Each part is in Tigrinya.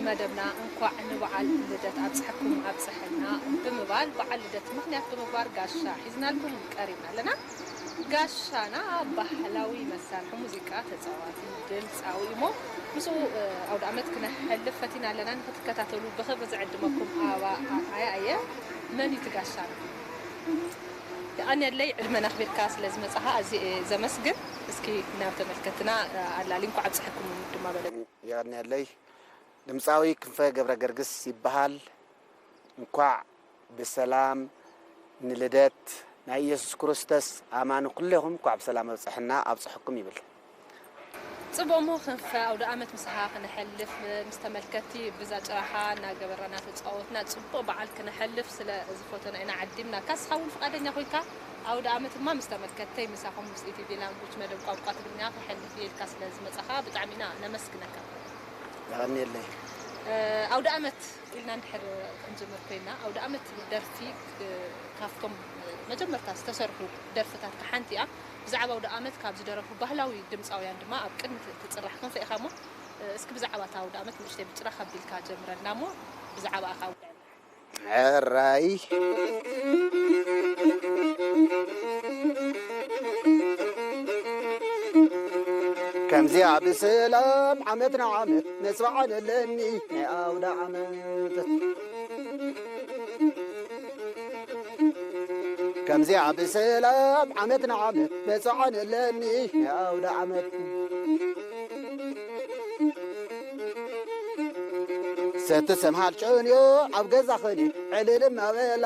መደብና እንኳዕ ንበዓል ልደት ኣብፀሐኩም ኣብፀሐና ብምባል በዓል ልደት ምኽንያት ብምግባር ጋሻ ሒዝናልኩም ቀሪብና ኣለና። ጋሻና ባህላዊ መሳርሒ ሙዚቃ ተፃዋቲ ድምፃዊ እሞ ምስኡ ኣውደ ዓመት ክነሕልፍ ፈቲና ኣለና። ንክትከታተሉ ብኽብሪ ዝዕድመኩም ኣባ ኣርኣያ እየ። መን እዩ እቲ ጋሻና? የቐንየለይ ዕድመን ኣኽቢርካ ስለ ዝመጻኻ ኣዝየ እየ ዘመስግን። እስኪ ናብ ተመልከትና ኣላሊ እንኳዕ ኣብጽሐኩም ድማ በለኒ። የቐንየለይ። ድምጻዊ ክንፈ ገብረ ገርግስ ይበሃል። እንኳዕ ብሰላም ንልደት ናይ ኢየሱስ ክርስቶስ ኣማኒ ኩሌኹም እንኳዕ ብሰላም ኣብጽሐና ኣብጽሐኩም ይብል። ጽቡቕ እሞ ክንፈ ኣውደ ኣመት ምሳኻ ክነሕልፍ ምስ ተመልከትቲ ብዛ ጭራኻ እናገበርና እናተጻወትና ጽቡቕ በዓል ክነሕልፍ ስለ ዝፈተና ኢና ዓዲምናካ። ንስኻ እውን ፍቓደኛ ኮይንካ ኣውደ ኣመት ድማ ምስ ተመልከትተይ ምሳኹም ምስ ኢቲቪ ላንጉጅ መደብ ቋንቋ ትግርኛ ከሕልፍ እየ ኢልካ ስለ ዝመጻኻ ብጣዕሚ ኢና ነመስግነካ። የቐንየለይ። ኣውደ ኣመት ኢልና እንድሕር ክንጅምር ኮይና ኣውደ ኣመት ደርፊ ካብቶም መጀመርታ ዝተሰርሑ ደርፍታትካ ሓንቲ እያ። ብዛዕባ ኣውደ ኣመት ካብ ዝደረፉ ባህላዊ ድምፃውያን ድማ ኣብ ቅድሚ ትፅራሕ ክንፈ ኢኻ እሞ እስኪ ብዛዕባ እታ ኣውደ ኣመት ንእሽተይ ብጭራ ከቢልካ ጀምረልና እሞ ብዛዕባ እኻ ኣውደ ኣመት። ሕራይ ከምዚኣ ብሰላም ዓመት ንዓመት መስማዕ ኣለኒ ናይ ኣውደ ዓመት። ከምዚኣ ብሰላም ዓመት ንዓመት መስማዕ ኣለኒ ናይ ኣውደ ዓመት። ሰቲ ሰምሃል ጨንዮ ኣብ ገዛ ኸኒ ዕልል እናበላ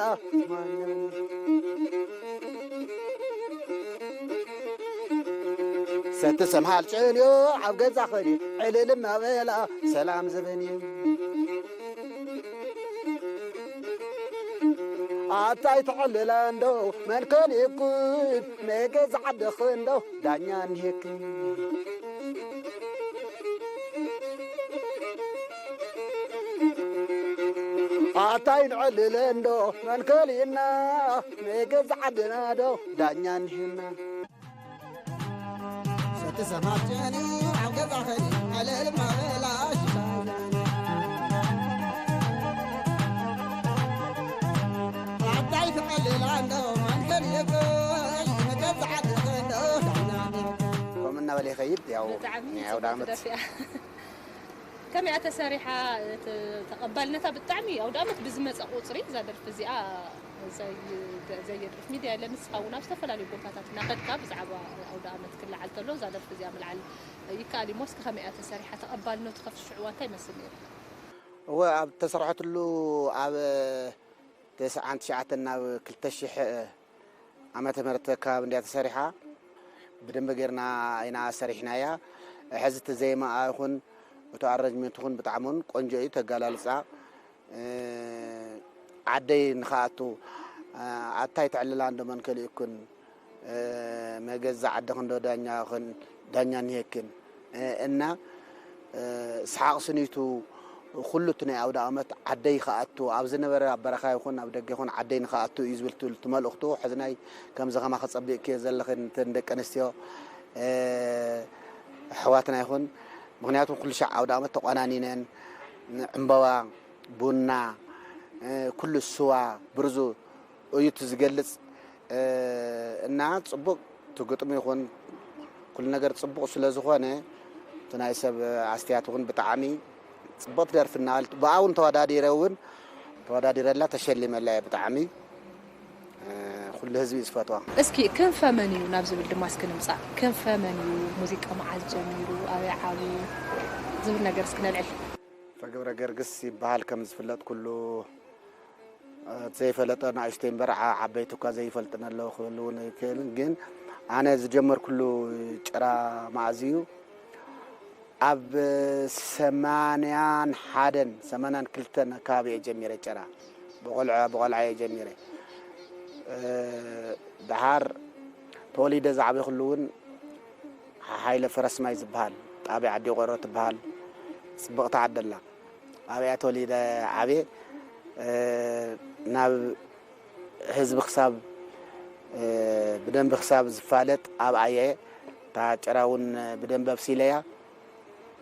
ሰቲ ሰምሃል ጨንዮ ኣብ ገዛ ኸኒ ዕልል እናበላ ሰላም ዝብን እዩ። ኣታይ ትዕልላ እንዶ መን ከሊእኩ መገዛ ዓድኽ እንዶ ዳኛ እኒሄክ። ኣታይ ንዕልለ እንዶ መን ከሊእና መገዛ ዓድና ዶ ዳኛ እኒሄና። ሰቲ ሰማጨኒ ኣብ ገዛ ኸዲ ዕልል ማበላ ሽሻ ኣታይ ትዕልላ እንዶ መን ከሊእኩ መገዛ ዓድኽ እንዶ ዳኛ እኒሄክ። ከምኡ እናበለ ይኸይድ። ያው ብጣዕሚ ናይ ኣውደ ጽብቕቲ ዓመት ደርፊ እያ። ከመይ እያ ተሰሪሓ? እቲ ተቐባልነታ ብጣዕሚ ኣውደ ዓመት ብዝመጸ ቁጽሪ እዛ ደርፊ እዚኣ ዘይ-፣ ዘየድርፍ ሚድያ የለን። ንስኻ እውን ኣብ ዝተፈላለዩ ቦታታት እናኸድካ ብዛዕባ ኣውደ ዓመት ክለዓል ተሎ እዛ ደርፊ እዚኣ ምልዓል ይከኣል እዩ እሞ እስኪ ከመይ እያ ተሰሪሓ? ተቐባልነቱ ካብቲ ሽዑ እንታይ ይመስል ነይሩ? እወ፣ ኣብ ተሰርሐትሉ ኣብ ተስዓን ትሽዓተን ናብ ክልተ ሽሕ ዓመተ ምህረት ከባቢ እንድያ ተሰሪሓ። ብደንበ ጌርና ኢና ሰሪሕናያ። ሕዚ እቲ ዜማኣ ይኹን እቲ ኣረንጅመንት ይኹን ብጣዕሚ እውን ቆንጆ እዩ፣ ተጋላልጻ። እ፣ ዓደይ ንኸኣቱ፣ እ፣ ኣታይ ትዕልላ እንዶ መን ከሊእኩን፣ እ፣ መገዛ ዓድኽን ዶ ዳኛ ኽን-፣ ዳኛ እኒሄክን፣ እ፣ እና፣ እ፣ ሰሓቕ ስኒቱ ኩሉ እቲ ናይ ኣውደ ኣመት ዓደይ ክኣቱ፣ ኣብ ዝነበረ ኣብ በረኻ ይኹን ኣብ ደገ ይኹን ዓደይ ንኽኣቱ እዩ ዝብል ትብል እቲ መልእኽቱ። ሕዚ ናይ ከምዚ ከማኺ ጸቢቕክዮ ዘለኽን እተን ደቂ ኣንስትዮ፣ እ፣ ኣሕዋትና ይኹን፣ ምኽንያቱ ኩሉ ሻዕ ኣውደ ኣመት ተቆናኒነን ዕምበባ፣ ቡና፣ እ፣ ኩሉ ስዋ፣ ብርዙ፣ እዩ እቲ ዝገልጽ፣ እ፣ እና ጽቡቕ እቲ ግጥሚ ይኹን ኩሉ ነገር ጽቡቕ ስለ ዝኾነ እቲ ናይ ሰብ ኣስትያት እውን ብጣዕሚ ጽብቕቲ ደርፊ እናበለት ብኣ እውን ተወዳዲረ እውን ተወዳዲረላ ተሸሊመላ እየ ብጣዕሚ፣ እ፣ ኩሉ ህዝቢ እዩ ዝፈትዋ። እስኪ ክንፈ መን እዩ ናብ ዝብል ድማ እስኪ ንምጻእ። ክንፈ መን እዩ? ሙዚቃ መዓዝ ጀሚሩ? ኣበይ ዓብዩ? ዝብል ነገር እስኪ ነልዕል። ፈገብረ ገርግስ ይበሃል ከም ዝፍለጥ ኩሉ እቲ ዘይፈለጠ ንኣሽተይ እምበር ዓ-፣ ዓበይቲ እኳ ዘይፈልጥን ኣለዉ ክብል እውን ይክእል። ግን ኣነ ዝጀመርኩሉ ጭራ መኣዝ እዩ? ኣብ ሰማንያን ሓደን፣ ሰማንያን ክልተን ኣከባቢ እየ ጀሚረ ጭራ። ብቆልዓ፣ ብቆልዓ እየ ጀሚረ። እ፣ ደሓር ተወሊደ ዝዓበኹሉ እውን ሓሓይለ ፈረስማይ ዝበሃል ጣብያ ዓዲ ቆሮ ትበሃል ጽብቕቲ ዓዲ ኣላ። ኣብያ ተወሊደ ዓብየ፣ እ፣ ናብ ህዝቢ ክሳብ፣ እ፣ ብደንቢ ክሳብ ዝፋለጥ ኣብኣ እየ። እታ ጭራ እውን ብደንቢ ኣብሲለያ።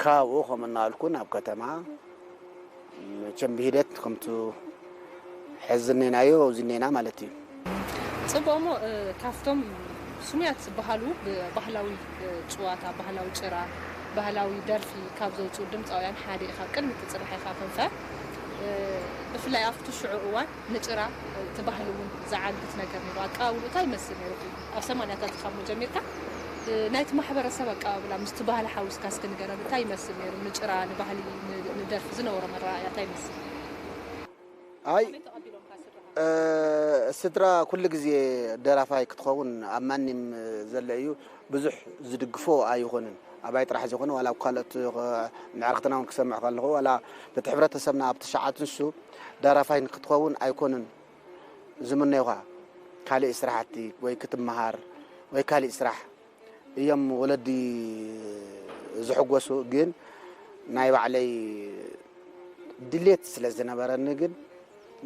ካብኡ ከምኡ እናበልኩ ናብ ከተማ መቸም ብሂደት ከምቱ ሕዚ እኔናዮ ኣብዚ እኔና ማለት እዩ። ጽቡቕ እሞ ካብቶም ስሙያት ዝበሃሉ ብባህላዊ ጭዋታ፣ ባህላዊ ጭራ፣ ባህላዊ ደርፊ ካብ ዘውፅኡ ድምፃውያን ሓደ ኢኻ። ቅድሚ ትፅራሕ ኢኻ ክንፈ ብፍላይ ኣብቲ ሽዑ እዋን ንጭራ እቲ ባህሊ እውን ዝዓግት ነገር ነይሩ። ኣቀባብሉ እንታይ ይመስል ነይሩ? ኣብ ሰማንያታት ኢኻ እሞ ጀሚርካ ናይቲ ማሕበረሰብ ኣቀባብላ ምስቲ ባህሊ ሓዊስካ እስኪ ንገረኒ። እንታይ ይመስል ነይሩ? ንጭራ፣ ንባህሊ፣ ንደርፊ ዝነበሮ መረኣያ እንታይ ይመስል? ኣይ ስድራ ኩሉ ግዜ ደራፋይ ክትኸውን ኣብ ማንም ዘሎ እዩ። ብዙሕ ዝድግፎ ኣይኾንን። ኣባይ ጥራሕ ዘይኮነ ዋላ ኣብ ካልኦት ምዕርክትና እውን ክሰምዕ ከለኹ ዋላ በቲ ሕብረተሰብና ኣብቲ ሸዓት ንሱ ደራፋይ ክትኸውን ኣይኮንን ዝምነዩኻ። ካልእ ስራሕቲ ወይ ክትመሃር ወይ ካልእ ስራሕ እዮም ወለዲ ዝሕጎሱ። ግን ናይ ባዕለይ ድሌት ስለ ዝነበረኒ ግን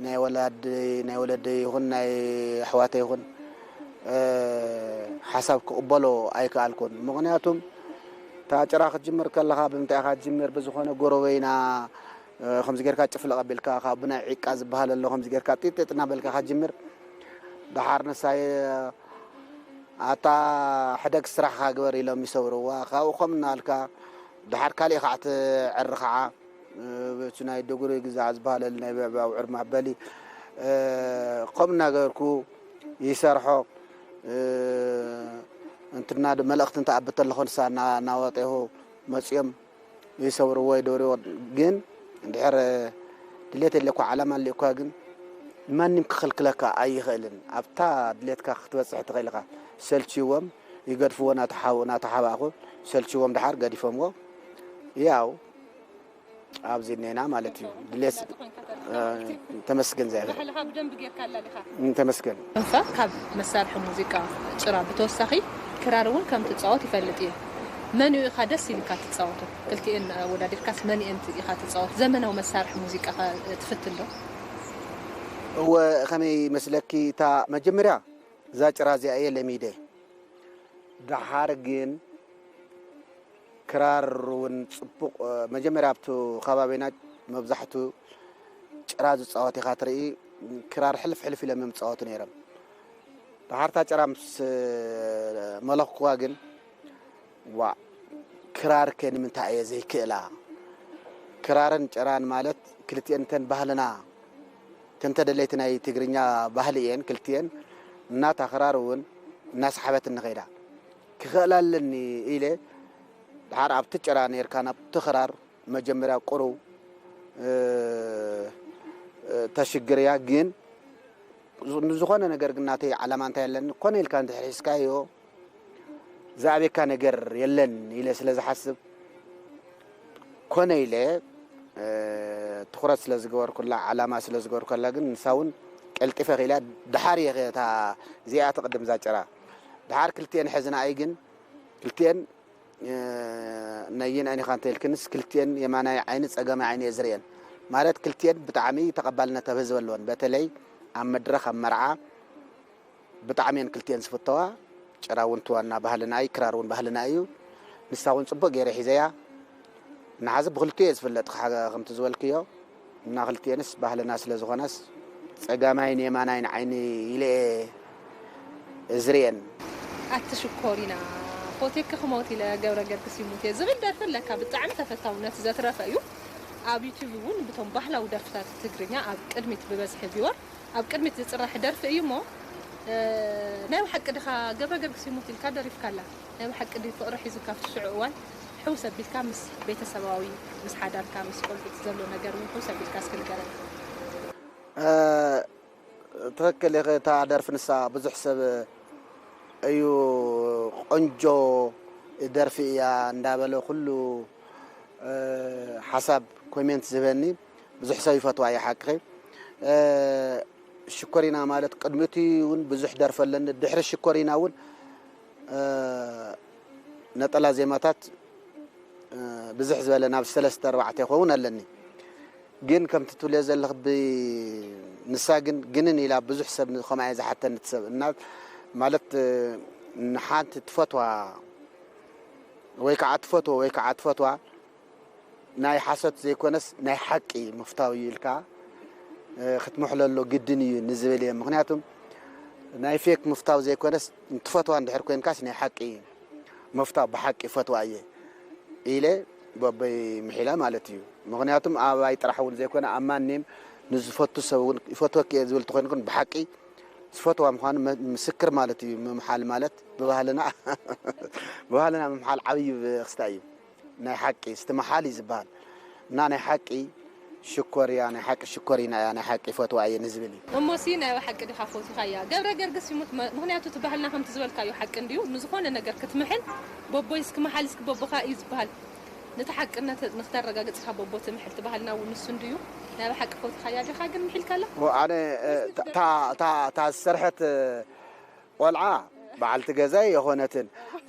ናይ ወላደይ ናይ ወለደይ ይኹን ናይ ኣሕዋተይ ይኹን ሓሳብ ክቕበሎ ኣይከኣልኩን። ምኽንያቱም እታ ጭራ ክትጅምር ከለኻ ብምንታይ ኢኻ ትጅምር? ብዝኾነ ጎረቤና ከምዚ ጌርካ ጭፍለቕ ኣቢልካ ካብ ብናይ ዒቃ ዝበሃል ኣሎ ከምዚ ጌርካ ጢጢጥ እናበልካ ክትጅምር ደሓር ንሳይ ኣታ ሕደግ ስራሕኻ ግበር ኢሎም ይሰብርዋ። ካብኡ ከም እናልካ ደሓር ካሊእ ከዓ ትዕሪ ከዓ እቲ ናይ ደጉሪ ግዛዕ ዝበሃለል ናይ ብዕባዊ ዕር ማበሊ ከም እናገበርኩ ይሰርሖ እንትና መልእኽቲ እንተኣቢ ተለኹ ንሳ እናወጤኹ መፅኦም ይሰብርዎ ይደብርዎ። ግን እንድሕር ድሌት የለኳ ዓላማ ኣለኳ ግን ማንም ክኽልክለካ ኣይኽእልን። ኣብታ ድሌትካ ክትበፅሕ ትኽእል ኢኻ። ሰልችዎም ይገድፍዎ ናተሓባእኹ ሰልችዎም ድሓር ገዲፎምዎ ያው ኣብዚ እኔና ማለት እዩ። ድሌት ተመስገን ዚኣብ ተመስገን። እንፋ ካብ መሳርሒ ሙዚቃ ጭራ ብተወሳኺ ክራር እውን ከም ትፃወት ይፈልጥ እየ። መን ኢኻ ደስ ኢልካ ትፃወቶ? ክልቲኤን ኣወዳዲርካስ መን እየን ኢኻ ትፃወት? ዘመናዊ መሳርሒ ሙዚቃ ትፍትን ዶ? እወ ከመይ መስለኪ እታ መጀመርያ እዛ ጭራ እዚኣ እየ ለሚደ። ደሓር ግን ክራር እውን ፅቡቕ መጀመርያ ኣብቲ ከባቢና መብዛሕቱ ጭራ ዝፃወት ኢኻ ትርኢ። ክራር ሕልፍ ሕልፍ ኢሎም እዮም ዝፃወቱ ነይሮም። ደሓር እታ ጭራ ምስ መለኽኩዋ ግን ዋእ ክራር ከ ንምንታይ እየ ዘይክእላ? ክራርን ጭራን ማለት ክልቲኤን እተን ባህልና እተን ተደለይቲ ናይ ትግርኛ ባህሊ እየን ክልቲኤን። እናታ ክራር እውን እናሰሓበትኒ ከይዳ ክኽእላ ኣለኒ ኢለ ደሓር ኣብቲ ጭራ ነይርካ ናብቲ ክራር መጀመርያ ቁሩብ ተሽግርያ ግን ንዝኾነ ነገር ግን ናተይ ዓላማ እንታይ ኣለኒ ኮነ ኢልካ እንድሕር ሒዝካዮ ዝኣብየካ ነገር የለን ኢለ ስለ ዝሓስብ ኮነ ኢለ ትኹረት ስለ ዝገበርኩላ ዓላማ ስለ ዝገበርኩላ ግን ንሳ እውን ቀልጢፈ ኽኢላ ደሓር እየ እታ እዚኣ ትቕድም እዛ ጭራ ደሓር ክልቲኤን ሕዝና ኣይ ግን ክልቲኤን ነይን ዓይኒኻ እንተልክንስ ክልቲኤን የማናይ ዓይኒ ጸጋማይ ዓይኒ እየ ዝርእየን ማለት ክልቲኤን ብጣዕሚ ተቐባልነት ኣብ ህዝቢ ኣለወን በተለይ ኣብ መድረኽ ኣብ መርዓ ብጣዕሚ እየን ክልቲኤን ዝፍተዋ። ጭራ እውን ትዋና ባህልና እዩ፣ ክራር እውን ባህልና እዩ። ንሳ እውን ፅቡቅ ገይረ ሒዘያ። ንሓዚ ብክልቲኡ እየ ዝፍለጥ ከምቲ ዝበልክዮ እና ክልቲኤንስ ባህልና ስለ ዝኾናስ ፀጋማይን የማናይን ዓይኒ ኢለ እየ ዝርእየን። ኣቲ ሽኮሪና ፎቴክ ክሞት ኢለ ገብረ ገርግስ ይሙት እየ ዝብል ደርፊ ኣለካ። ብጣዕሚ ተፈታውነት ዘትረፈ እዩ። ኣብ ዩቲዩብ እውን ብቶም ባህላዊ ደርፍታት ትግርኛ ኣብ ቅድሚት ብበዝሒ ቪወር ኣብ ቅድሚት ዝፅራሕ ደርፊ እዩ እሞ ናይ ብሓቂ ድኻ ገብረ ገርግስ ይሙት ኢልካ ደሪፍካላ ናይ ብሓቂ ድዩ ፍቕሪ ሒዙካ ኣብቲ ሽዑ እዋን ሕውስ ኣቢልካ ምስ ቤተሰባዊ ምስ ሓዳርካ ምስ ቆልዑት ዘሎ ነገር እውን ሕውስ ኣቢልካ እስኪ ንገረኒ ትኽክል ኢኺ እታ ደርፊ ንሳ ብዙሕ ሰብ እዩ ቆንጆ ደርፊ እያ እንዳበለ ኩሉ ሓሳብ ኮሜንት ዝህበኒ ብዙሕ ሰብ ይፈትዋ እያ ሓቅኺ ሽኮሪና ማለት ቅድሚቲ እውን ብዙሕ ደርፊ ኣለኒ ድሕሪ ሽኮሪና እውን ነጠላ ዜማታት ብዝሕ ዝበለ ናብ ሰለስተ ኣርባዕተ ይኸውን ኣለኒ ግን ከምቲ ትብልዮ ዘለኽ ብ ንሳ ግን ግንን ኢላ ብዙሕ ሰብ ከምኣ እየ ዝሓተኒ ትሰብ እና ማለት ንሓንቲ ትፈትዋ ወይ ከዓ ትፈትዎ ወይ ከዓ ትፈትዋ ናይ ሓሶት ዘይኮነስ ናይ ሓቂ ምፍታው እዩ ኢልካ ክትምሕለሎ ግድን እዩ ንዝብል እየ። ምክንያቱም ናይ ፌክ ምፍታው ዘይኮነስ ትፈትዋ እንድሕር ኮይንካስ ናይ ሓቂ ምፍታው ብሓቂ ፈትዋ እየ ኢለ በበይ ምሒላ ማለት እዩ። ምክንያቱም ኣባይ ጥራሕ እውን ዘይኮነ ኣብ ማንም ንዝፈቱ ሰብ እውን ይፈትወኪ እየ ዝብል ተኮይኑ ግን ብሓቂ ዝፈትዋ ምዃኑ ምስክር ማለት እዩ። ምምሓል ማለት ብባህልና ብባህልና ምምሓል ዓብዩ ክስታይ እዩ። ናይ ሓቂ ስትመሓል እዩ ዝበሃል እና ናይ ሓቂ ሽኮር እያ፣ ናይ ሓቂ ሽኮሪና እያ፣ ናይ ሓቂ ፈትዋ እየ ንዝብል እዩ። እሞሲ ናይ ሓቂ ዲኻ ፈቲኻያ? ገብረ ገርግስ ይሙት፣ መ-፣ ምኽንያቱ እቲ ባህልና ከምቲ ዝበልካዮ ሓቂ እንድዩ፣ ንዝኾነ ነገር ክትምሕል በቦይ እስኪ መሓል እስኪ በቦኻ እዩ ዝበሃል። ነቲ ሓቅነት ንክተረጋግጽ ኢኻ በቦ ትምሕል፣ እቲ ባህልና እውን ንሱ እንድዩ። ናይ ሓቂ ፈቲኻያ ዲኻ ግን ምሒልካላ? ኦ፣ ኣነ፣ እ፣ ታ-፣ ታ-፣ ታ-፣ እታ ዝሰርሐት፣ እ፣ ቆልዓ በዓልቲ ገዛይ የኾነትን።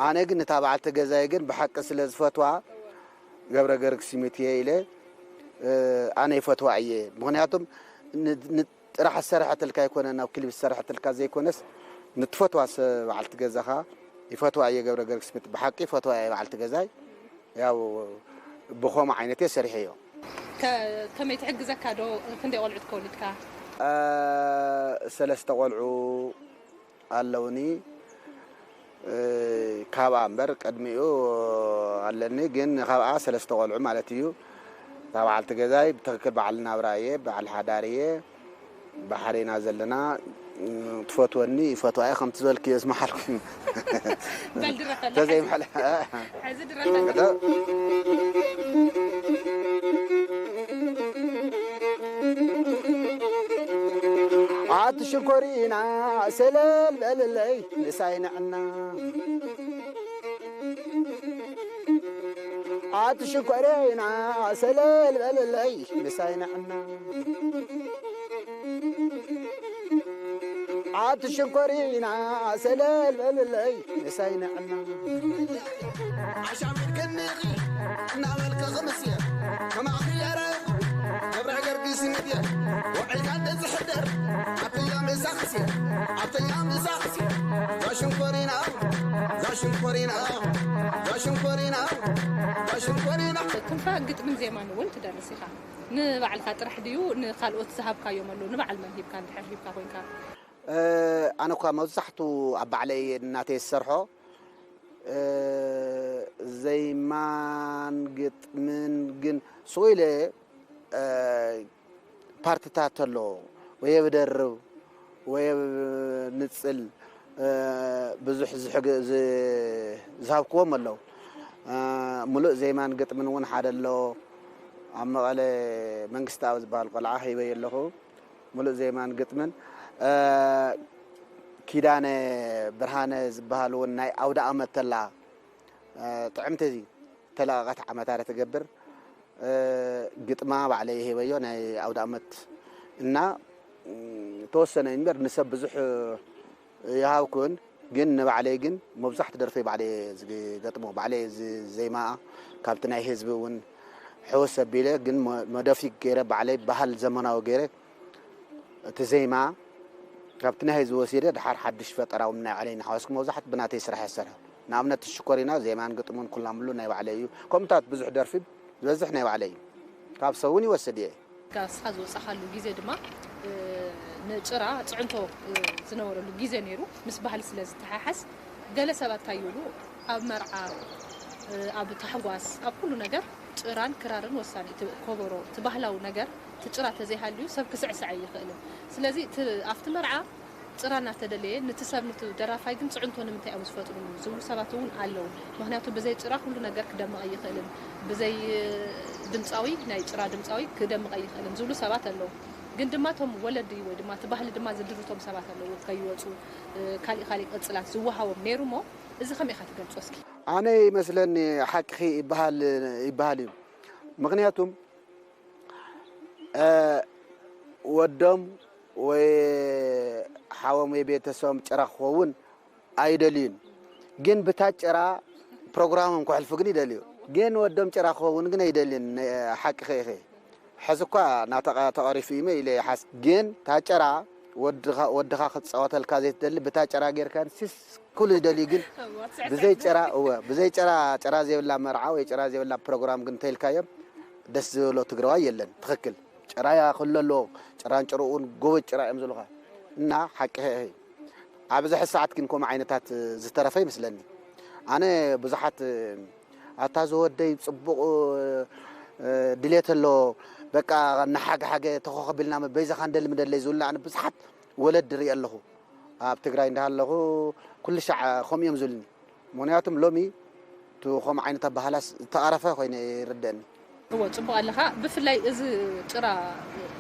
ኣነ ግን እታ በዓልቲ ገዛይ ግን ብሓቂ ስለ ዝፈትዋ ገብረ ገርግስ ይምትየ ኢለ፣ እ፣ ኣነ ይፈትዋ እየ። ምኽንያቱም ን-፣ ን-፣ ጥራሕ ዝሰርሐትልካ ኣይኮነ፣ ናብ ክሊፕ ዝሰርሐትልካ ዘይኮነስ ንትፈትዋ ሰብ በዓልቲ ገዛኻ ይፈትዋ እየ። ገብረ ገርግስ ምት-፣ ብሓቂ ይፈትዋ እየ በዓልቲ ገዛይ። ያው ብኸምኡ ዓይነት እየ ሰሪሐዮ። ከ-፣ ከመይ ትሕግዘካ ዶ? ክንደይ ቆልዑት ከወሊድካ? እ፣ ሰለስተ ቆልዑ ኣለውኒ። እ፣ ካብኣ እምበር ቅድሚኡ ኣለኒ፣ ግን ካብኣ ሰለስተ ቆልዑ ማለት እዩ። እታ በዓልቲ ገዛይ ብትኽክል በዓል ናብራ እየ፣ በዓል ሓዳር እየ። ባሕሪ ኢና ዘለና። እ፣ ትፈትወኒ፣ ይፈትዋ እየ፣ ከምቲ ዝበልክዮ ዝመሓልኩ። በል ድረፈላ። ተዘይምሐል-፣ ሕዚ ድረፈላ። ኣቲ ሽኮሪና ሰለል በልለይ ምሳይ ንዕና። ኣቲ ሽኮሪና ሰለል በልለይ ምሳይ ንዕና። ኣቲ ሽኮሪና ሰለል በልለይ ምሳይ ንዕና። ኣሻሚር ክንኺ እናበልከ ክምስየ ከማኺ የረብ ገብረ ገርጊስ ምድየ ውዒልካ እንደዝሕደር ኣብተያ ምሳኽስየ ኣብተያ ምሳኽስየ ዛሽንኮሪና ዛሽንኮሪና ዛሽንኮሪና ዛሽንኮሪና ክንፈ ግጥምን ዜማን እውን ትደርስ ኢኻ። ንባዕልኻ ጥራሕ ድዩ ንኻልኦት ዝሃብካዮም ኣለዉ? ንበዓል መን ሂብካ እንድሕር ሂብካ ኮይንካ? እ፣ ኣነ እኳ መብዛሕቱ ኣብ ባዕለይ እናተይ ዝሰርሖ፣ እ፣ ዘይማን ግጥምን ግን ስቕ ኢለ፣ እ፣ ፓርትታት ተሎ ወይ ብደርብ ወይ ብ-፣ ንጽል፣ እ፣ ብዙሕ ዝሕግ-፣ ዝ-፣ ዝሃብክዎም ኣለዉ። እ፣ ምሉእ ዜማን ግጥምን እውን ሓደ ኣሎ። ኣብ መቐለ መንግስቲ ኣብ ዝበሃል ቆልዓ ሂበዮ ኣለኹ። ምሉእ ዜማን ግጥምን፣ እ፣ ኪዳነ ብርሃነ ዝበሃል እውን ናይ ኣውደ ኣመት ተላ፣ እ፣ ጥዕምቲ ተለቐቐት ዓመታረ ትገብር። እ፣ ግጥማ ባዕለይ ሂበዮ ናይ ኣውደ ኣመት እና፣ እ፣ ተወሰነ እምበር ንሰብ ብዙሕ ይሃብኩን፣ ግን ንባዕለይ ግን መብዛሕቱ ደርፈይ ባዕለይ ዝገጥሞ፣ ባዕለይ ዝ-፣ ዜማኣ ካብቲ ናይ ህዝቢ እውን ሕውስ ኣቢለ፣ ግን መ-፣ መደፊክ ገይረ ባዕለይ ባህል ዘመናዊ ገይረ እቲ ዜማ ካብቲ ናይ ህዝቢ ወሲደ፣ ድሓር ሓድሽ ፈጠራዊ ናይ ባዕለይ እናሓወስኩ መብዛሕቱ ብናተይ ስራሕ ይሰርሕ። ንኣብነት ሽኮሪና ዜማን ግጥሙን ኩላምሉ ናይ ባዕለይ እዩ። ከምኡታት ብዙሕ ደርፊ ዝበዝሕ ናይ ባዕለይ እዩ። ካብ ሰብ እውን ይወስድ እየ። ካብ ንስኻ ዝወጻኻሉ ግዜ ድማ፣ እ፣ ንጭራ ጽዕንቶ፣ እ፣ ዝነበረሉ ግዜ ነይሩ። ምስ ባህሊ ስለ ዝተሓሓዝ፣ ገለ ሰባት እንታይ ይብሉ፣ ኣብ መርዓ፣ እ፣ ኣብ ታሕጓስ፣ ኣብ ኩሉ ነገር ጭራን ክራርን ወሳኒ። እቲ ኮበሮ፣ እቲ ባህላዊ ነገር፣ እቲ ጭራ ተዘይሃልዩ ሰብ ክስዕስዕ ኣይኽእልን። ስለዚ፣ እቲ፣ ኣብቲ መርዓ ጭራ እናተደለየ፣ ነቲ ሰብ፣ ነቲ ደራፋይ ግን ጽዕንቶ ንምንታይ እዮም ዝፈጥሩሉ ዝብሉ ሰባት እውን ኣለዉ። ምኽንያቱ፣ ብዘይ ጭራ ኩሉ ነገር ክደምቕ ኣይኽእልን። ብዘይ ድምጻዊ፣ ናይ ጭራ ድምጻዊ ክደምቕ ኣይኽእልን ዝብሉ ሰባት ኣለዉ። ግን ድማ እቶም ወለዲ ወይ ድማ እቲ ባህሊ ድማ ዝድርቶም ሰባት ኣለዉ፣ ከይወጹ፣ እ፣ ካሊእ ካሊእ ቅጽላት ዝወሃቦም ነይሩ እሞ፣ እዚ ከመይ ኢኻ ትገልጾ እስኪ? ኣነ ይመስለኒ ሓቅኺ ይበሃል፣ ይበሃል እዩ። ምኽንያቱም፣ እ፣ ወዶም ወይ ሓዎም ወይ ቤተሰቦም ጭራ ክኸውን ኣይደልዩን። ግን ብታ ጭራ ፕሮግራሞም ከሕልፉ ግን ይደልዩ። ግን ወዶም ጭራ ክኸውን ግን ኣይደልዩን። ሓቂ ኸኢኸ። ሕዚ እኳ ናተቐ-፣ ተቐሪፉ እዩ ኢለ ይሓስ። ግን እታ ጭራ ወድኻ፣ ወድኻ ክትጻወተልካ ዘይትደሊ፣ ብታ ጭራ ጌርካ ንሲስ ኩሉ ይደልዩ። ግን እዋ፣ ትስዕስዕ ብዘይ ጭራ፣ እወ፣ ብዘይ ጭራ፣ ጭራ ዘይብላ መርዓ ወይ ጭራ ዘይብላ ፕሮግራም ግን እንተኢልካዮም ደስ ዝበሎ ትግራዋይ የለን። ትኽክል። ጭራ ክህሉ ኣለዎ። ጭራን ጭርኡን ጎበዝ ጭራ እዮም ዝብሉኻ። እና ሓቂ ህእ፣ ኣብዚ ሕዚ ሰዓት ግን ከምኡ ዓይነታት ዝተረፈ ይመስለኒ። ኣነ ብዙሓት፣ ኣታ ዝወደይ ጽቡቕ፣ እ፣ ድሌት ኣሎ፣ በቃ፣ እናሓገሓገ ተኾኸ ቢልና በይዛኻ እንደሊ ምደለይ ዝብሉና ኣነ ብዙሓት ወለድ ርኢ ኣለኹ። ኣብ ትግራይ እንዳሃለኹ ኩሉ ሻዕ ከምኡ እዮም ዝብሉኒ። ምኽንያቱም ሎሚ እቲ ከምኡ ዓይነት ኣበሃህላስ ዝተቐረፈ ኮይኑ ይርደእኒ። እዎ፣ ጽቡቕ ኣለኻ። ብፍላይ እዚ ጭራ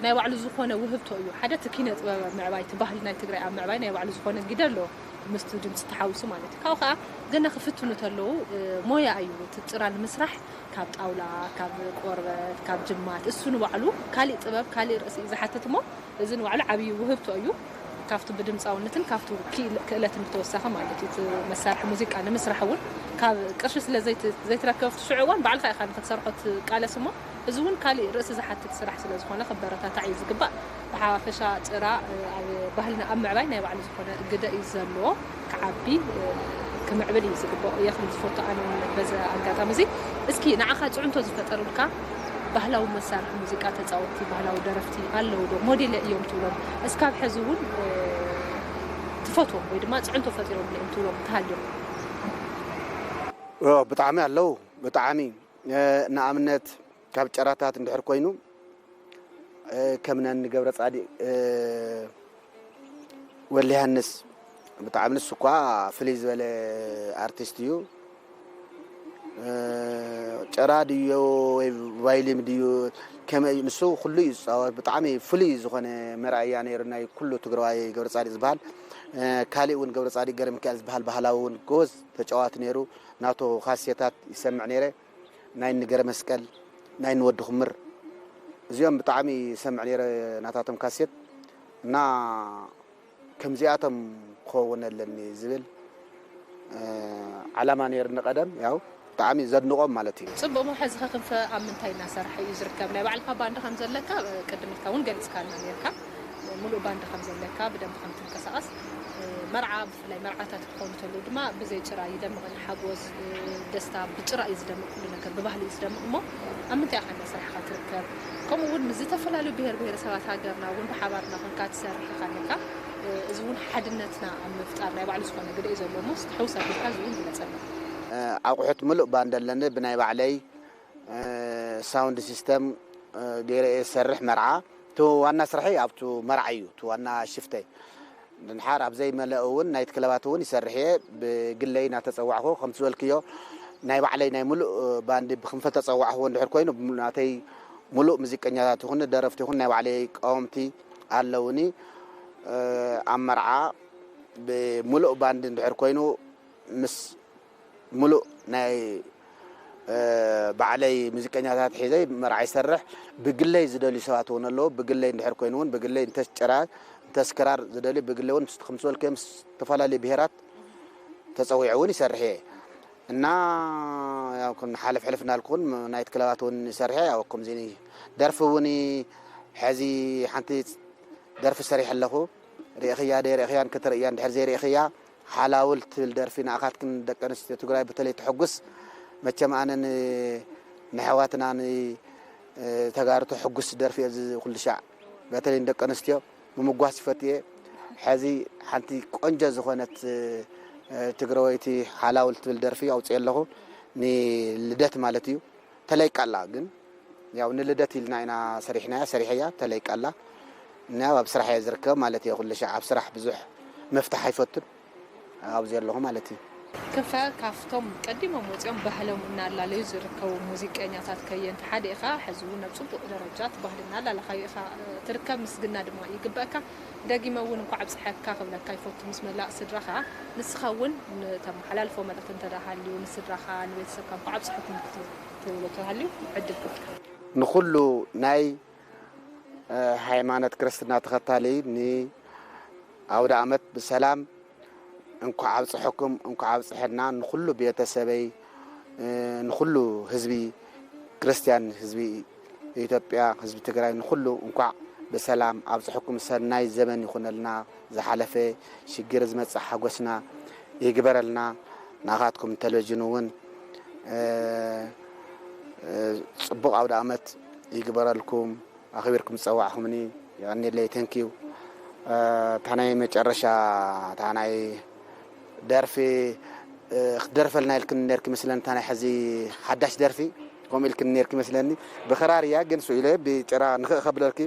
ናይ ባዕሉ ዝኾነ ውህብቶ እዩ። ሓደ እቲ ኪነ ጥበብ ኣብ ምዕባይ፣ እቲ ባህሊ ናይ ትግራይ ኣብ ምዕባይ ናይ ባዕሉ ዝኾነ ግደ ኣለዎ፣ ምስቲ ድምፂ ተሓዊሱ ማለት እዩ። ካብኡ ከዓ ገና ክፍትኑ ተለዉ፣ እ፣ ሞያ እዩ። እቲ ጭራ ንምስራሕ ካብ ጣውላ፣ ካብ ቆርበት፣ ካብ ጅማት፣ እሱ ንባዕሉ ካሊእ ጥበብ፣ ካሊእ ርእሲ እዩ ዝሓትት እሞ፣ እዚ ንባዕሉ ዓብዪ ውህብቶ እዩ። ካብቲ ብድምፃውነትን ካብቲ ክኢል-፣ ክእለትን ብተወሳኺ ማለት እዩ። እቲ መሳርሒ ሙዚቃ ንምስራሕ እውን ካብ ቅርሺ ስለ ዘይት-፣ ዘይትረክብ ኣብቲ ሽዑ እዋን ባዕልኻ ኢኻ ንክትሰርሖ ትቃለስ እሞ፣ እዚ እውን ካሊእ ርእሲ ዝሓትት ስራሕ ስለ ዝኾነ ክበረታታዕ እዩ ዝግባእ። ብሓፈሻ ጭራ፣ እ፣ ኣብ ባህልና ኣብ ምዕባይ ናይ ባዕሉ ዝኾነ ግደ እዩ ዘለዎ። ክዓቢ፣ እ፣ ክምዕብል እዩ ዝግባኦ እየ ክብል ዝፈቱ ኣነ እውን በዚ ኣጋጣሚ እዚ። እስኪ ንዓኻ ፅዕንቶ ዝፈጠሩልካ ባህላዊ መሳርሒ ሙዚቃ ተፃወትቲ፣ ባህላዊ ደረፍቲ ኣለዉ ዶ? ሞዴለ እዮም ትብሎም? እስካብ ሕዚ እውን፣ እ፣ ትፈትዎም ወይ ድማ ፅዕንቶ ፈጢሮምሉ እዮም ትብሎም እንተሃልዮም? ኦ፣ ብጣዕሚ ኣለዉ። ብጣዕሚ፣ እ፣ ንኣብነት ካብ ጭራታት እንድሕር ኮይኑ፣ እ፣ ከም ነኒ ገብረ ጻዲቅ፣ እ፣ ወልደ ዮሃንስ ብጣዕሚ ንሱ እኳ ፍልይ ዝበለ ኣርቲስት እዩ። እ፣ ጭራ ድዮ ወይ ቫይሊን ድዮ ከመይ ንሱ ኩሉ እዩ ዝጻወት። ብጣዕሚ ፍሉይ ዝኾነ መርኣያ ነይሩ ናይ ኩሉ ትግራዋይ ገብረ ጻዲቅ ዝበሃል። እ፣ ካሊእ እውን ገብረ ጻዲቅ ገረሚካኤል ዝበሃል ባህላዊ እውን ጎበዝ ተጫዋቲ ነይሩ። ናቱ ካሴታት ይሰምዕ ነይረ። ናይ ንገረ መስቀል፣ ናይ ንወዲ ክምር፣ እዚኦም ብጣዕሚ ይሰምዕ ነይረ ናታቶም ካሴት። እና ከምዚኣቶም ክኸውን ኣለኒ ዝብል፣ እ፣ ዓላማ ነይርኒ ቀደም። ያው ብጣዕሚ ዘድንቖም ማለት እዩ። ጽቡቕ፣ እሞ ሕዚ ከ ክንፈ ኣብ ምንታይ እናሰርሐ እዩ ዝርከብ? ናይ ባዕልካ ባንድ ከም ዘለካ፣ እ፣ ቅድም ኢልካ እውን ገሊጽካልና ነይርካ። ምሉእ ባንድ ከም ዘለካ፣ ብደንብ ከም ትንቀሳቐስ፣ እ፣ መርዓ፣ ብፍላይ መርዓታት ክኾኑ ከለዉ ድማ ብዘይ ጭራ ይደምቕን ሓጎስ፣ እ፣ ደስታ ብጭራ እዩ ዝደምቕ፣ ኩሉ ነገር ብባህሊ እዩ ዝደምቕ። እሞ ኣብ ምንታይ ኢኻ እናሰርሕካ ትርከብ? ከምኡ እውን ምስ ዝተፈላለዩ ብሄር ብሄረሰባት ሃገርና እውን ብሓባር እናኾንካ ትሰርሕ ኢኻ ነርካ። እ፣ እዚ እውን ሓድነትና ኣብ ምፍጣር ናይ ባዕሉ ዝኾነ ግደ እዩ ዘለዎ። እሞ እስቲ ሕውስ ኣቢልካ እዚ እውን ግለጸልና። እ፣ ኣቑሑት ምሉእ ባንድ ኣለኒ ብናይ ባዕለይ፣ እ፣ ሳውንድ ሲስተም፣ እ፣ ገይረ እየ ዝሰርሕ መርዓ። እቲ ዋና ስርሐይ ኣብቱ መርዓ እዩ፣ እቲ ዋና ሽፍተይ። ድንሓር ኣብ ዘይመለእ እውን ናይት ክለባት እውን ይሰርሕ እየ። ብግለይ እናተጸዋዕኹ ከምቲ ዝበልክዮ ናይ ባዕለይ ናይ ምሉእ ባንዲ ብክንፈ ተጸዋዕኹዎ እንድሕር ኮይኑ ናተይ ምሉእ ሙዚቀኛታት ይኹን ደረፍቲ ይኹን ናይ ባዕለይ ቀወምቲ ኣለውኒ። እ፣ ኣብ መርዓ ብምሉእ ባንዲ እንድሕር ኮይኑ ምስ ምሉእ ናይ፣ እ፣ ባዕለይ ሙዚቀኛታት ሒዘ መርዓ ይሰርሕ። ብግለይ ዝደልዩ ሰባት እውን ኣለዉ። ብግለይ እንድሕር ኮይኑ እውን ብግለይ እንተስ ጭራ እንተስ ክራር ዝደልዩ ብግለይ እውን ምስ፣ ከም ዝበልክዮ ምስ ዝተፈላለዩ ብሄራት ተጸዊዑ እውን ይሰርሕ እየ። እና ያው ከም ሓለፍ ሕልፍ እናልኩ እውን ናይት ክለባት እውን ይሰርሕ እየ። ያው ከምዚ ደርፊ እውን ሕዚ ሓንቲ ደርፊ ሰሪሐ ኣለኹ። ርኢኽያ ዶ ርኢኽያን ክትርእያ እንድሕር ዘይርኢኽያ ሓላውል ትብል ደርፊ ንኣኻትክን ደቂ ኣንስትዮ ትግራይ በተለይ ተሕጉስ። መቸም ኣነ ን-፣ ንኣሕዋትና ን-፣ ተጋሩ ተሕጉስ ደርፊ እየ እዚ ኩሉ ሻዕ በተለይ ንደቂ ኣንስትዮ ምምጓስ ይፈትየ። ሕዚ ሓንቲ ቆንጆ ዝኾነት፣ እ፣ ትግራወይቲ ሓላውል ትብል ደርፊ ኣውፅኤ ኣለኹ። ንልደት ማለት እዩ። ተለይቃ ኣላ ግን ያው ንልደት ኢልና ኢና ሰሪሕናያ፣ ሰሪሐያ ተለይቃ ኣላ። እና ያው ኣብ ስራሕ እየ ዝርከብ ማለት እየ። ኩሉ ሻዕ ኣብ ስራሕ ብዙሕ ምፍታሕ ኣይፈቱን ኣብዚ ኣለኹ ማለት እዩ። ክንፈ ካብቶም ቀዲሞም ወፂኦም ባህሎም እናላለዩ ዝርከቡ ሙዚቀኛታት ከየንቲ ሓደ ኢኻ። ሕዚ እውን ኣብ ፅቡቕ ደረጃ እቲ ባህሊ እናላለኻዮ ኢኻ፣ እ፣ ትርከብ። ምስግና ድማ ይግበእካ። ደጊመ እውን እንኳዕ ኣብፀሐካ ክብለካ ይፈቱ ምስ መላእ ስድራኻ። ንስኻ እውን ንተመሓላልፎ መልእኽቲ እንተደኣ ሃልዩ ንስድራኻ ንቤተሰብካ እንኳዕ ኣብፀሐኩም ክትብል ትብሎ ተሃልዩ ዕድል ክህበካ። ንኹሉ ናይ፣ እ፣ ሃይማኖት ክርስትና ተኸታሊ ንኣውደ ኣመት ብሰላም እንኳዕ ኣብፀሐኩም፣ እንኳዕ ኣብፀሐና። ንኹሉ ቤተሰበይ፣ እ፣ ንኹሉ ህዝቢ ክርስትያን፣ ህዝቢ ኢትዮጵያ፣ ህዝቢ ትግራይ፣ ንኹሉ እንኳዕ ብሰላም ኣብፀሐኩም። ሰናይ ዘመን ይኹነልና። ዝሓለፈ ሽግር ዝመፅእ ሓጎስና ይግበረልና። ናኻትኩም ቴሌቪዥን እውን፣ እ፣ እ፣ ፅቡቅ ጽቡቕ ኣውደ ኣመት ይግበረልኩም። ኣኽቢርኩም ዝጸዋዕኹምኒ የቐንየለይ። ተንኪዩ። እታ ናይ መጨረሻ፣ እታ ናይ ደርፊ፣ እ፣ ክትደርፈልና ኢልክኒ ነርኪ መስለኒ። እታ ናይ ሕዚ ሓዳሽ ደርፊ ከምኡ ኢልክኒ ነርኪ መስለኒ። ብኽራር እያ ግን ስኢለ ብጭራ ንኽእ ከብለልኪ።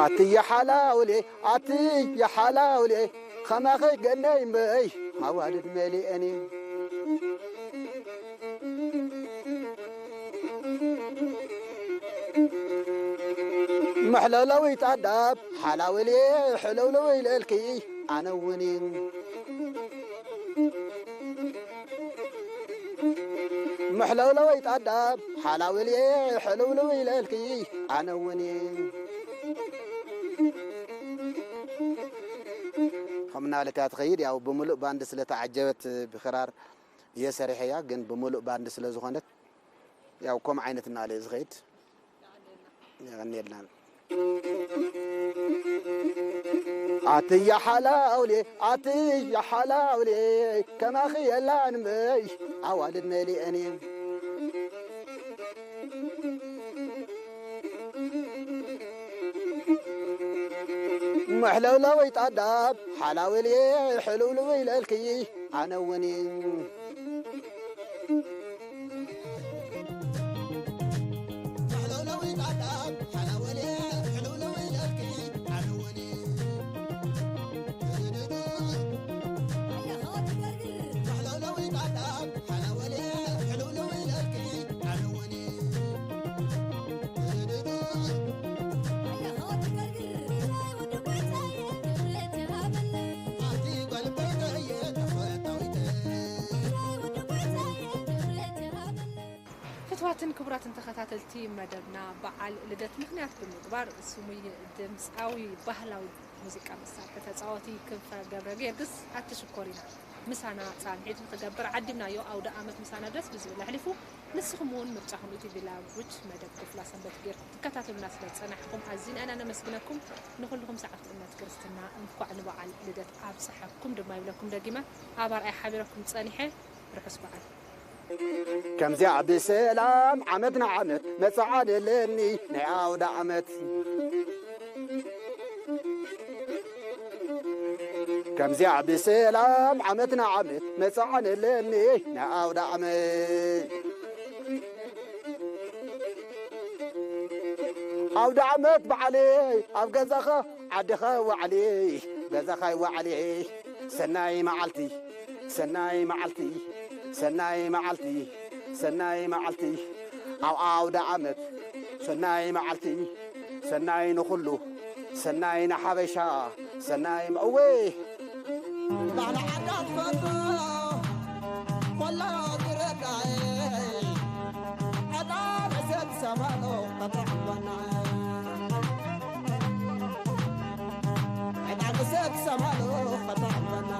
ኣትየ ሓላውልየ፣ ኣትየ ሓላውልየ፣ ኸማኺ ገነይ እምበይ ኣዋልድ መሊአን እዩ። መሕለውለዊት ኣዳብ ሓላውልየ፣ ሕለውለዊ ኢለልኪ ኣነ እውን እዩ። መሕለውለወይ ጣዳብ ሓላውልየ፣ ሕልውልው ኢለልኪ ኣነ እውን እየ። ከም እናበለት እያ ትኸይድ። ያው ብምሉእ ባንድ ስለተዓጀበት ብክራር እየ ሰሪሐያ፣ ግን ብምሉእ ባንድ ስለ ዝኾነት ያው ከም ዓይነት እናበለ እዩ ዝኸይድ። የቐንየልና። ኣትያ ሓላውሌ፣ ኣትያ ሓላውሌ፣ ከማኺ የላን እምበይ ኣዋልድ መሊአን እየን። መሕለውለወይ ጣዳብ ሓላውልየ፣ ሕልውልው ኢለልኪ ኣነ እውን እየ። ፍትዋትን ክቡራትን ተኸታተልቲ መደብና፣ በዓል ልደት ምኽንያት ብምግባር ስሙይ ድምፃዊ፣ ባህላዊ ሙዚቃ መሳርሒ ተፃዋቲ ክንፈ ገብረ ጊዮርጊስ ኣትሽኮሪና ምሳና ፃንሒት ንክገብር ዓዲምናዮ። ኣውደ ዓመት ምሳና ደስ ብዝብል ኣሕሊፉ። ንስኹም እውን ምርጫኹም ኢቲቪ ላንጉጅ መደብ ክፍላ ሰንበት ጌርኩም ትከታተሉና ስለ ዝፀናሕኩም ኣዚና ኢና ነመስግነኩም። ንኹልኹም ሰዓብቲ እምነት ክርስትና እንኳዕ ንበዓል ልደት ኣብፀሐኩም ድማ ይብለኩም ደጊመ። ኣብ ኣርኣያ ሓቢረኩም ፀኒሐ። ርሑስ በዓል። ከምዚኣ ብሰላም ዓመት ንዓመት መጽዓነለኒ ናይ ኣውደ ዓመት። ከምዚኣ ብሰላም ዓመት ንዓመት መጽዓነለኒ ናይ ኣውደ ዓመት። ኣውደ ዓመት በዓለይ ኣብ ገዛኻ ዓድኻ ዋዕለይ፣ ገዛኻ ይዋዕለይ። ሰናይ መዓልቲ፣ ሰናይ መዓልቲ፣ ሰናይ መዓልቲ፣ ሰናይ መዓልቲ። ኣብ ኣውደ ዓመት ሰናይ መዓልቲ፣ ሰናይ ንኹሉ፣ ሰናይ ንሓበሻ፣ ሰናይ መ-፣ እወ። ባህሊ ዓዳ ትፈቶ ኮላ ዝረዳየ፣ ዕጣን ሰብ ሰማሎ ከጥዕመና። ዕጣን ሰብ ሰማሎ ከጥዕመና።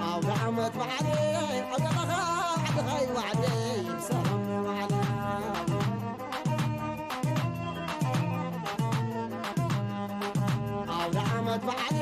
ኣውደ ዓመት በዓል፣ ኣብ ገዛኻ ዓድኻ ይዋዕል፣ ብሰላም ይዋዕል። ኣውደ ዓመት በዓል፣